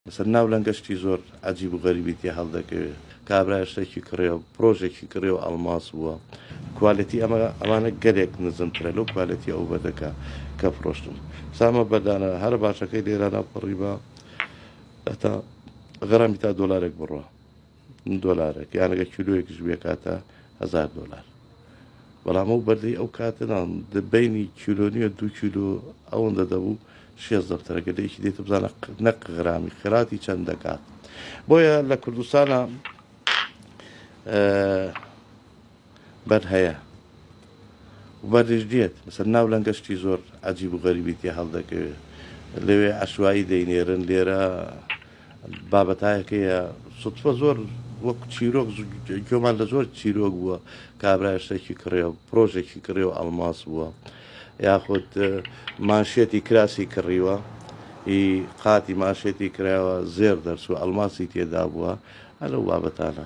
لەسەر ناو لەنگە شتی زۆر عەجیب و غەریبی تێ هەڵدەکەوێ. کابرا شتێکی کڕێ و پرۆژێکی کڕێ و ئەڵماس بووە. کوالێتی ئەمە ئەمانە گەلێک نزمترە لەو کوالێتی ئەو بەردە کە کە فرۆشتم. سامە بەردانە هەرە باشەکەی لێرانە پڕی بە هەتا غەرامی تا دۆلارێک بڕوا. دۆلارێک یان ئەگەر کیلۆیەکیش بێکاتە هەزار دۆلار. بەڵام ئەو بەردەی ئەو کاتە بینی کیلۆ نییە دو کیلۆ ئەوەندە دەبوو شێست دەفتەرەکە لە یەکی دێتە بزانە نەق غرامی خراتی چەند دەکات بۆیە لە کوردستانە بەر هەیە بەردیش دێت مەسەر ناو لەنگە شتی زۆر عجیب و غەریبی تێ هەڵدەکەوێت لەوێ عشوایی دەینێرن لێرە بابەتایەکەیە سوتفە زۆر وەک چیرۆک گوێمان لە زۆر چیرۆک بووە کابرا شتێکی کڕێ و پرۆژێکی کڕێ و ئەڵماس بووە یاخود مانشێتی کراسی کڕیوە ئی قاتی مانشێتی کراوە زێر دەرچوو ئەڵماسی تێدا بووە هەلو بابەتانە.